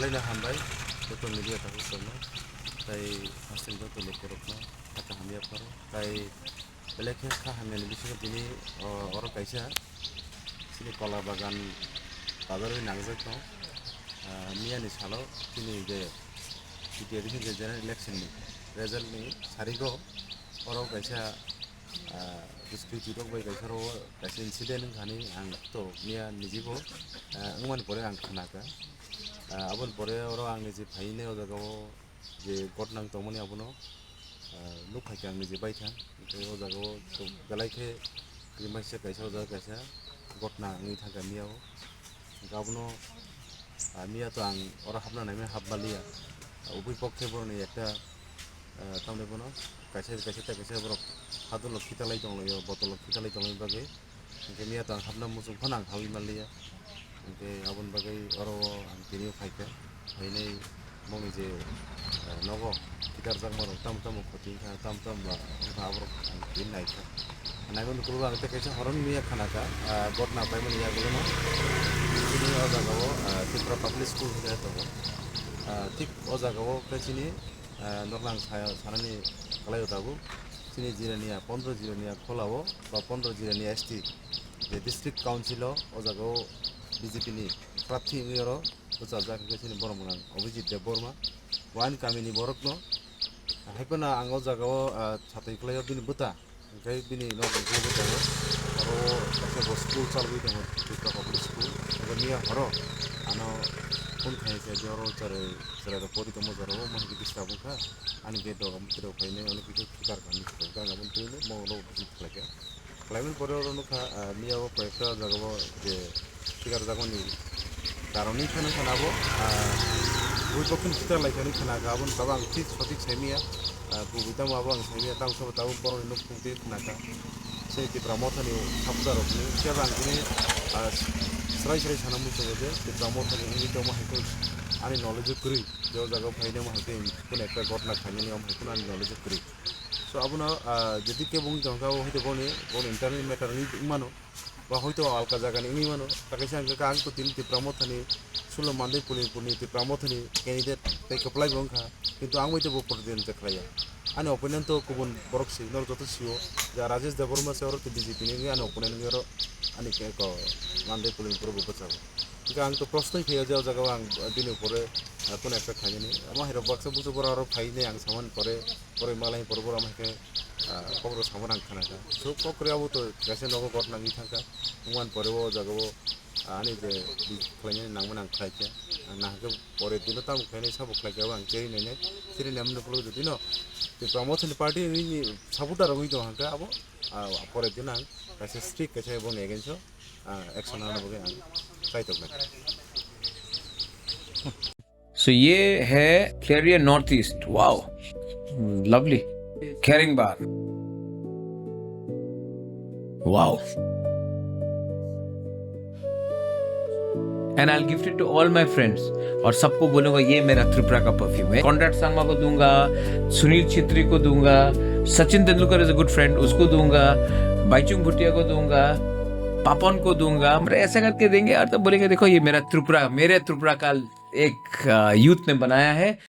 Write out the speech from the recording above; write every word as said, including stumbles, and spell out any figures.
Belai no hambai joto media tabuk rokno, tai hostel joto lokorokno kha kaham yapharo, tai belai khe kha hamyani bisingo tini, o, oro kaisa chini Kola Bagan bazarwi nangjak tong, ah, miyani salo chini je B T R ni je general election ni result ni sarigo oro kaisa, ah, duskritirok bai kaisa oro kaisa incident wngkha hinwi ang to miya nijibo, ah, wngmani pore ang khnakha. Ah, aboni pore oro ang niji phainai o jagao je gotnang tongmani abono, ah, nuk phaikha ang niji baithang. Tei o jagao to belai khe krimbaisa kaisa o jaga kaisa gotna wngwi thangkha miyao. Hwnkhe abono, ah, miya to ang oro hapna naimani hapmaliya. Ah, ubui pok khe boroni ekta, ah, tamni bono kaisa kaisa ta kaisa borok hadolo khitalai tonglaio, botolo khitalai tonglaini bagwi. Hwnkhe miya to ang hapna muchung phano ang habwi manliya. Hwnkhe aboni bagwi oro ang tini phaikha. Phainai bongni je, eh, nogo kitarjakmarok tamo tamo khoti wngkha, tamo tamo ba wngkha, aborok ang tini naikha. Naimani ukulgo ang tei kaisa horoni miya khanakha, ah, gotna paimani yagulono. Chini o jagao, ah, Tripura Public School hinwi tongo. Ah, thik o jagao khe chini, ah, norokno ang sa-, sanani kwlaio tabuk. Chini Jirania, pondro Jirania kholao ba pondro Jirania S T je District Council o, o jagao B J P ni prarthi wngwi oro bwcharjak hwnkhe chini borok mwnang Abhijit Debbarma. Bo ani kamini borokno, haiphano ang o jagao, ah, satwi kwlaio bini bwta, hwnkhe bini nok hwnkhe bo tongo. Oro kaisa bo school chalogwi tongo, Tripura Public School. Abo miya horo ano phone khainai khe je oro chwrai, chwrairok pori tongma jorao, omo hai khe disturb wngkha. Ani gate rok omo twi rok phainai, ono kisa kwchar kha, ani kwchar kha, ang aboni twi mo rok visit khlaikha. Khlaimani pore oro nukha, ah, miya o koyekta jagao je sikar jagoni karon wngkha nukha abo, ah, bui pokhin sikar laikha nukha nukha aboni tabuk ang thik sothik saimanya, ah, kubui tamo abo ang saimanya, tamo sabo tabuk borokni nukhung twi khnakha. Chini Tipra Mothani supporter rokni phiya bo ang chini, ah, srai srai sana muchungo je Tipra Mothani wngwi tongma hai khe ani knowledge o kwrwi, je o jagao phainai omo hai khe kunu ekta gotna khainani omo hai kunu ani knowledge o kwrwi. So abono, ah, jodi kebo wngwi tongkha, o hoite boni, boni internal matter wngwi mano, ba hoito alka jagani wngwi mano, ta kaisa hwnkhe ang to tini Tipra Mothani, Sulo Mandai Pulimporni Tipra Mothani candidate tei kwplai bo wngkha, kintu ang bai to bo protidogitai khlaiya. Ani opponent to kubun borok si, norok joto sio, ja Rajesh Debbarma se oro to B J P ni wngwi ani opponent wngwi oro ani ke ko Mandai Pulimpur bo bwchago. Hwnkhe ang to prosnoi phaiya je o jagao ang bini upore, ah, kunu ekta khainani. Omo hai rok baksa bujo borok aro phainai ang samani pore, pore malai pore borok omo hai khe, ah, kok rok samani ang khanakha. So kok rwi abo to kaisa nogo gotna wngwi thangkha. Wngmani pore o jagao, ah, ani je bi khlainani nangmani ang khlaikha. Ang nahakhe pore dino tamo khlainai sabo khlaikha abo ang cheri nainai. Cheri naimani phuru jodi no Tipra Mothani party wngwi supporter wngwi tong hangkha abo, ah, pore dino ang kaisa strict kaisa boni against o ah, action nana bagwi ang chai tok nai. So ye hai Career North East. Wow. Lovely. Caring bar. Wow. And I'll gift it to all my friends. और सबको बोलूंगा ये मेरा त्रिपुरा का परफ्यूम है। कॉनराड संगमा को दूंगा, सुनील छेत्री को दूंगा, Sachin Tendulkar is a good friend, उसको दूंगा, बाईचुंग भूटिया को दूंगा, पापन को दूंगा। मतलब ऐसा करके देंगे और तो बोलेंगे, देखो ये मेरा त्रिपुरा, मेरे त्रिपुरा का एक यूथ ने बनाया है।